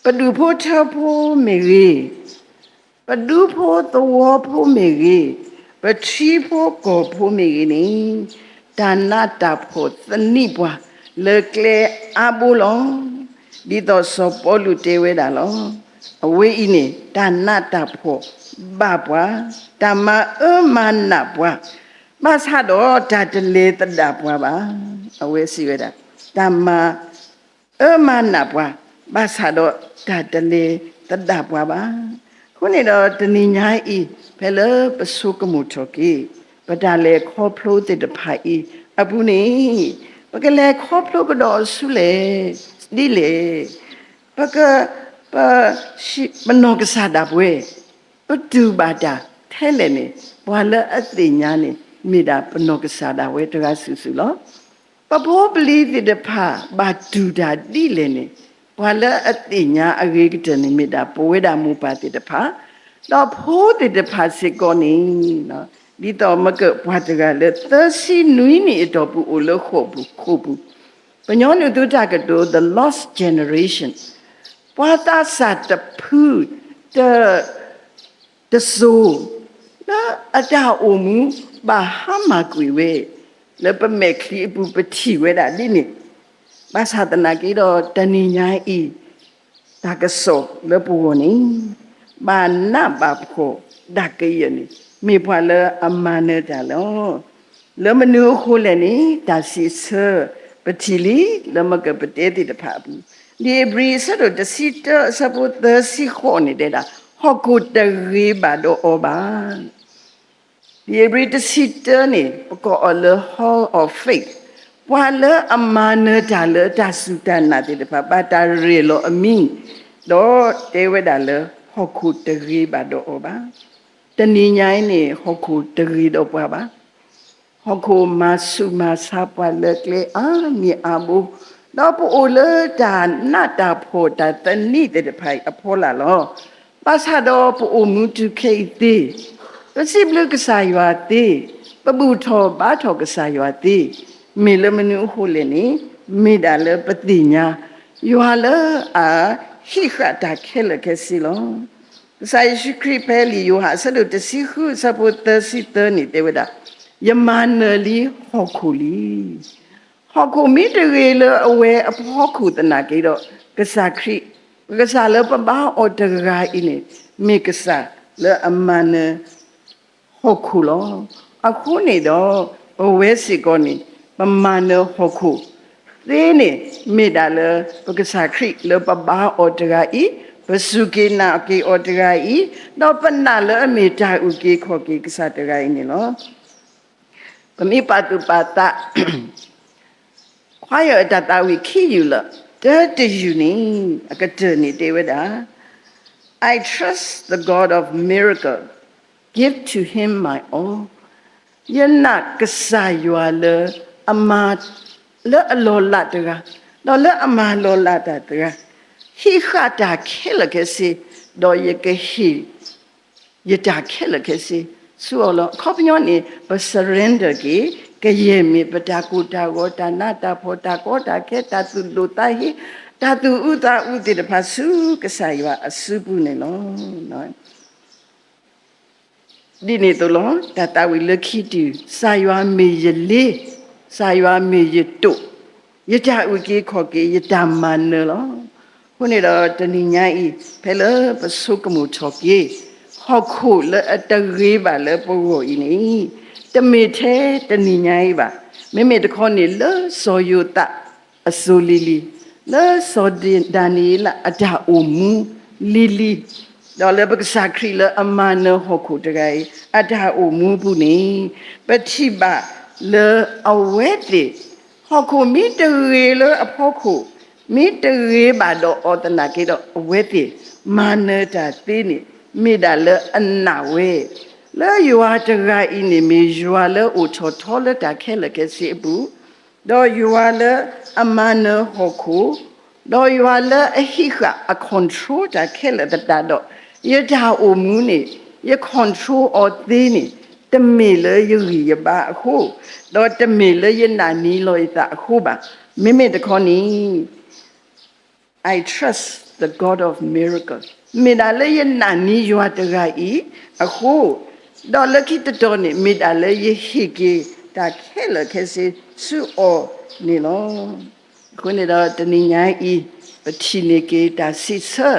ပဒူၣ်ဖိထၢဖိမ့ၢ်ဂ့ၤ, ပဒူဖိသဝီဖိမ့ၢ်ဂ့ၤ, ပထံဖိကီၢ်ဖိမ့ၢ်ဂ့ၤန့ၣ်, တၢ်နးတၢ်ဖှီၣ်သနံးပှၤလၢကျဲအါဘိလီၤ. ဒ်သိးစီၤပီလူးတဲဝဲဒၣ်လီၤ. အဝဲအံၤန့ၣ် တၢ်နးတၢ်ဖှီၣ်ဘၣ်ပှၤ, တၢ်မၤအၢမၤနးပှၤ, ဘၣ်ဆၣ်ဒီးတၢ်တလဲၤသဒၣ်ပှၤဘၣ်. အဝဲစံးဝဲဒၣ်, တၢ်မၤ အၢမၤနးပှၤ, ဘၣ်ဆၣ်ဒီးတၢ်တလဲၤသဒၣ်ပှၤဘၣ်. အဃိန့ၣ်ဒီးတနံၤညါအံၤ ဖဲလၢပဆိကမိၣ်ထီၣ်က့ၤ ပတၢ်လဲၤခီဖျိသ့ၣ်တဖၣ်အံၤအပူၤန့ၣ်, ပကလဲၤခီဖျိကဒီးဆူလဲၣ်, ဒ်လဲၣ်, ပက, ပ, ပနီၢ်ကစၢ်ဒၣ်ပဝဲ ပတူၢ်ဘၣ်တၢ်ထဲလဲၣ်န့ၣ် ပှၤလၢအသ့ၣ်ညါန့ၣ် မ့ၢ်ဒၣ်ပနီၢ်ကစၢ်ဒၣ်ဝဲတဂၤစုာ်စုာ်လီၤ. ပဖိပလံၤသ့ၣ်တဖၣ်ဘၣ်တူၢ်တၢ်ဒ်လဲၣ်န့ၣ် ပှၤလၢအသ့ၣ်ညါအဂ့ၤကတၢၢ်န့ၣ် မ့ၢ်ဒၣ်ပဝဲဒၣ်မိၢ်ပၢ်သ့ၣ်တဖၣ်, ဒီးဖိသ့ၣ်တဖၣ်စ့ၢ်ကီးန့ၣ်, ဒ်သိးမ့ၢ်ကပှၤတဂၤလၢသၢဆံနွံနံၣ်အတီၢ်ပူၤအိၣ်လၢဃိာ်ပူၤခိၣ်ပူၤ, ပညီနုၢ်သုတၢ်ကတိၤ the lost generation, ပှၤသးစၢ်တဖု တ တစိၤ လၢအတၢ်အိၣ်မူဘၣ်ဟါမၢ်ကွံာ်ဝဲ လၢပမဲာ်ချံအပူၤပထံၣ်ဝဲဒၣ်ဒ်န့ၣ်, ဘၣ်ဆၣ်သနာ်က့ဒီးတနံၤညါအံၤ တၢ်ကစီၣ်လၢပဂီၢ်န့ၣ် ဘၣ်နးဘၣ်ဖှီၣ်ဒၣ်ကယၢၢ်န့ၣ် မ့ၢ်ပှၤလၢအမၤနၢၤတၢ်လီၤ. လၢမနုၤအဃိလဲၣ်န့ၣ် တၢ်စံးဆၢ ပထံၣ်လံ လၢမ့ၢ်ကပတဲသ့ၣ်တဖၣ်အပူၤ, လံာ်ဧ့ၤဘြံၤအဆၢဒိၣ်တဆံတၢအဆၢဖိသၢဆံဃိးန့ၣ်တဲဒၣ် ဟီၣ်ခိၣ်တဂ့ၤဘၣ်ဒီးအီၤဘၣ်. လံာ်ဧ့ၤဘြံၤတဆံတၢန့ၣ် ပကိးအီၤလၢ Hall of Faith, ပှၤလၢအမၤနၢၤတၢ်လၢတၢ်စူၢ်တၢ်နာ်သ့ၣ်တဖၣ် ဘၣ်တၢ်ရဲၣ်လီၤအမံၤ, ဒီးတဲဝဲဒၣ်လၢ ဟီၣ်ခိၣ်တဂ့ၤဘၣ်ဒီးအီၤဘၣ်. တနံၤညါအံၤန့ၣ် ဟီၣ်ခိၣ်တဂ့ၤဒီးပှၤဘၣ်. ဟီၣ်ခိၣ်မၤဆူၣ်မၤဆါပှၤလၢကျဲအါမံၤအါဘိ, ဒီးပအိၣ်လၢတၢ်နးတၢ်ဖှီၣ်တၢ်သနံးသ့ၣ်တဖၣ်အံၤအဖီလာ်လီၤ. ဘၣ်ဆၣ်ဒီးပအိၣ်မူတုၤခဲအံၤသ့, ပစံးဘျုးကစၢ်ယွၤသ့, ပဘူၣ်ထီၣ်ဘါထီၣ်ကစၢ်ယွၤသ့, မ့ၢ်လၢမနုၤအဃိလဲၣ်န့ၣ်, မ့ၢ်ဒၣ်လၢပသ့ၣ်ညါ ယွၤလၢအဟံးဃာ်တၢ်ခဲလၢာ်ခဲဆ့လီၤ. ကစၢ်ယ့ၣ်ၡူးခရံာ်ဖဲလံာ်ယိၤဟၣ်အဆၢဒိၣ်တဆံဃုအဆၢဖိသၢဆံသၢန့ၣ်တဲဝဲဒၣ်, ယမၤနၢၤလံဟီၣ်ခိၣ်လံ. ဟီၣ်ခိၣ်မ့ၢ်တဂ့ၤလၢအဝဲအဖီခိၣ်သနာ်က့ဒီး, ကစၢ်ခရံာ်, ပကစၢ်လၢပဘါအီၤတဂၤအံၤန့ၣ်, မ့ၢ်ကစၢ်လၢအမၤနၢၤဟီၣ်ခိၣ်လီၤ. အဃိန့ၣ်ဒီး, ပဝဲစ့ၢ်ကီးန့ၣ်, ပမၤနၢၤဟီၣ်ခိၣ်သ့န့ၣ်, မ့ၢ်ဒၣ်လၢပကစၢ်ခရံာ်လၢပဘါအီၤတဂၤအံၤ, ပစူၢ်က့ၤနာ်က့ၤအီၤတဂၤအံၤ, ဒီးပနာ်လၢအမ့ၢ်တၢ်အုၣ်က့ၤခီၣ်က့ၤကစၢ်တဂၤအံၤန့ၣ်လီၤ. ပမ့ၢ်ပာ်သူၣ်ပာ်သး ခွါယၢၢ်အတၢ်သးဝံၣ်ခံယုၢ်လၢာ်, တၢတယုၢ်န့ၣ် အကတၢၢ်န့ၣ်တဲဝဲဒၣ်, I trust the God of miracle, give to him my all. ယနာ်ကစၢ်ယွၤလၢအမၤ, လၢအလီၢ်လးတဂၤ, ဒီးလၢအမၤလီၢ်လးတၢ်တဂၤ, ဟံးဃာ်တၢ်ခဲလၢာ်ခဲဆ့, ဒီးယကဟ့ၣ် ယတၢ်ခဲလၢာ်ခဲဆ့ဆူအီၤလီၤ. အခီပညီန့ၣ် ပ surrender က့ၤ, ကယဲၢ်မ့ၢ်ပတၢ်ကိၢ်တၢ်ဂီၤ, တၢ်နးတၢ်ဖှီၣ်, တၢ်ကီတၢ်ခဲ, တၢ်သူၣ်ဒိၣ်သးဟ့, တၢ်သူၣ်အုးသးအုးသ့ၣ်တဖၣ်ဆူကစၢ်ယွၤအစုပူၤန့ၣ်လီၤ. ဒ်န့ၣ်အသိးလီၤ. တၢ်သးဝံၣ်လၢခံတယုၢ်, ကစၢ်ယွၤမ့ၢ်ယလ့, ကစၢ်ယွၤမ့ၢ်ယတိာ်, ယတၢ်အုၣ်က့ၤခီၣ်က့ၤ, ယတၢ်မၤနၢၤလီၤ. အဃိန့ၣ်ဒီးတနံၤညါအံၤ, ဖဲလၢပဆိကမိၣ်ထီၣ်က့ၤ ဟီၣ်ခိၣ်လၢအတဂ့ၤဘၣ်လၢပဂီၢ်အံၤန့ၣ်, တမ့ၢ်ထဲတနံၤညါအံၤဘၣ်. မ့မ့ၢ်တခီန့ၣ် လၢစီၤယိၤသးအစိၤလံၤလံၤ, လၢစီၤဒၤနံးယ့လးအတၢ်အိၣ်မူလံၤလံၤ, ဒီးလၢပကစၢ်ခရံာ်လၢအမၤနၢၤဟီၣ်ခိၣ်တဂၤအံၤ အတၢ်အိၣ်မူပူၤန့ၣ်, ပထံၣ်ဘၣ်လၢအဝဲသ့ၣ် ဟီၣ်ခိၣ်မ့ၢ်တဂ့ၤလၢအဖီခိၣ်, မ့ၢ်တဂ့ၤဘၣ်ဒီးအီၤသနာ်က့ဒီး အဝဲသ့ၣ်မၤနၢၤတၢ်သ့န့ၣ် မ့ၢ်ဒၣ်လၢအနာ်ဝဲ လၢယွၤတဂၤအံၤန့ၣ် မ့ၢ်ယွၤလၢအိၣ်ထီၣ်ထီလၢတၢ်ခဲလၢာ်ခဲဆ့အပူၤ, ဒီးယွၤလၢအမၤနၢၤဟီၣ်ခိၣ်, ဒီးယွၤလၢအဟံးဃာ်အ control တၢ်ခဲလၢာ်သတးဒီး, ယတၢ်အိၣ်မူန့ၣ် ယ control အီၤသ့န့ၣ်, တမ့ၢ်လၢယဂံၢ်ယဘါအဃိ, ဒီးတမ့ၢ်လၢယနာ်န့ၢ်လီၤယသးအဃိဘၣ်. မ့မ့ၢ်တခီန့ၣ် I trust the God of miracle, မ့ၢ်ဒၣ်လၢယနာ်န့ၢ်ယွၤတဂၤအံၤအဃိ, ဒီးလၢခံတတီၤန့ၣ် မ့ၢ်ဒၣ်လၢယဟ့ၣ်က့ၤတၢ်ခဲလၢာ်ခဲဆ့ဆူအီၤန့ၣ်လီၤ. အဃိန့ၣ်ဒီးတနံၤညါအံၤ ပထံၣ်န့ၢ်က့ၤတၢ်စံးဆၢ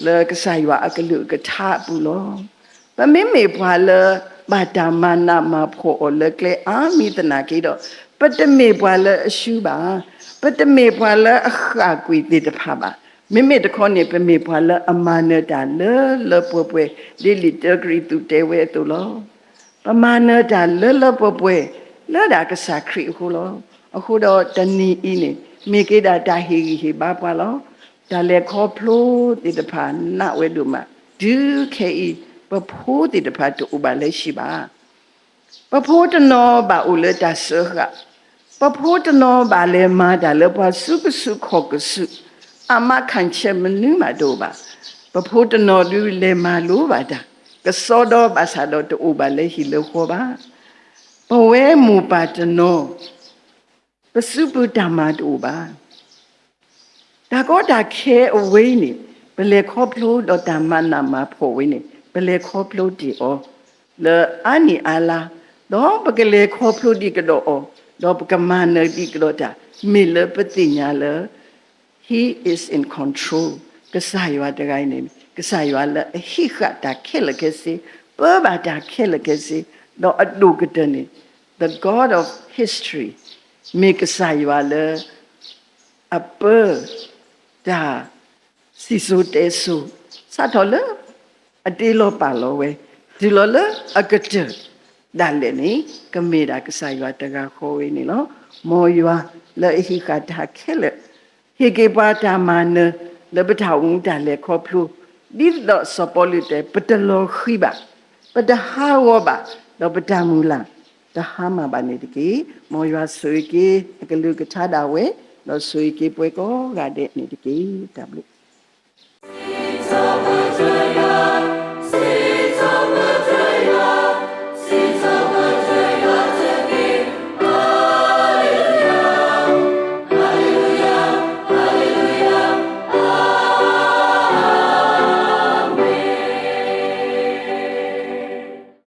လၢကစၢ်ယွၤအကလုၢ်အကထါအပူၤလီၤ. ပမ့မ့ၢ်ပှၤလၢဘၣ်တၢ်မၤနးမၤဖှီၣ်အီၤလၢကျဲအါမံၤသနာ်က့ဒီး, ပတမ့ၢ်ပှၤလၢအရှုံးဘၣ်, ပတမ့ၢ်ပှၤလၢအဃၣ်ကွံာ်သ့ၣ်တဖၣ်ဘၣ်. မ့မ့ၢ်တခီန့ၣ် ပမ့ၢ်ပှၤလၢအမၤနၢၤတၢ်လၢလၢပှဲၤပှဲၤ ဒ်လံာ်တၢကရံၣ်သူးတဲဝဲအသိးလီၤ. ပမၤနၢၤတၢ်လၢလၢပှဲၤပှဲၤ လၢဒၣ်ကစၢ်ခရံာ်အဃိလီၤ. အဃိဒီးတနံၤအံၤန့ၣ် မ့ၢ်က့ၤဒၣ်တၢ်ဟ့ၣ်ဂံၢ်ဟ့ၣ်ဘါပှၤလီၤ. တၢ်လဲၤခီဖျိသ့ၣ်တဖၣ်နးဝဲဒိၣ်မး, တုၤခဲအံၤ ပဖိသ့ၣ်တဖၣ်တအိၣ်ဘၣ်လၢဟံၣ်ဘၣ်. ပဖိတနီၤဘၣ်အိၣ်လၢတၢ်စၢဃာ်, ပဖိတနီၤဘၣ်လဲၤမၤတၢ်လၢပှၤစုကစုခီၣ်ကစု, အမါခၣ်ဆဲးမနုၤမးတအိၣ်ဘၣ်. ပဖိတနီၤဒုးလဲၤမၤလိဘၣ်တၢ်, ကစီဒီဘၣ်ဆၣ်ဒီးတအိၣ်ဘၣ်လၢဟံၣ်လၢဃီဘၣ်. ပဝဲမိၢ်ပၢ်တနီၤ ပစုပူၤတၢ်မၤတအိၣ်ဘၣ်. တၢ်ကီတၢ်ခဲအဝဲအံၤန့ၣ် ပလဲၤခီဖျိဒီးတၢ်မၤနးမၤဖှီၣ်ဝဲန့ၣ် ပလဲၤခီဖျိတ့ၢ်အီၤ လၢအါနံၣ်အါလါ, ဒီးပကလဲၤခီဖျိဒံးကဒီးအီၤ, ဒီးပကမၤနၢၤဒံးကဒီးတၢ် မ့ၢ်လၢပသ့ၣ်ညါလၢ He is in control, ကစၢ်ယွၤတဂၤအံၤန့ၣ် ကစၢ်ယွၤလၢအဟံးဃာ်တၢ်ခဲလၢာ်ခဲဆ့, ပၢဘၣ်တၢ်ခဲလၢာ်ခဲဆ့, ဒီးအဒိၣ်ကတၢၢ်န့ၣ် the God of history, မ့ၢ်ကစၢ်ယွၤလၢ အပၢ တၢ်စံၣ်စိၤတဲစိၤ စးထီၣ်လၢအတ့လီၤပာ်လီၤဝဲ တုၤလီၤလၢအကတၢၢ်ဒၣ်လဲာ်န့ၣ် ကမ့ၢ်ဒၣ်ကစၢ်ယွၤတဂၤဃီဝဲန့ၣ်လီၤ. မ်ယွၤလၢအဟံးဃာ်တၢ်ခဲလၢာ် ဟ့ၣ်က့ၤပှၤတၢ်မၤနၢၤ လၢပတၢ်အိၣ်မူတၢ်လဲၤခီဖျိ ဒ်သိးစီၤပီလူးတဲ ပတလီၤဃံၤဘၣ်, ပတဟးဂီၤဘၣ်, ဒီးပတၢ်မုၢ်လၢ် တဟါမၢ်ဘၣ်န့ၣ်တက့ၢ်. မ်ယွၤဆိၣ်ဂ့ၤက့ၤအကလုၢ်ကထါဒၣ်ဝဲ, ဒီးဆိၣ်ဂ့ၤက့ၤပှၤကိးဂၤဒဲးန့ၣ်တက့ၢ်. တၢ်ဘျုး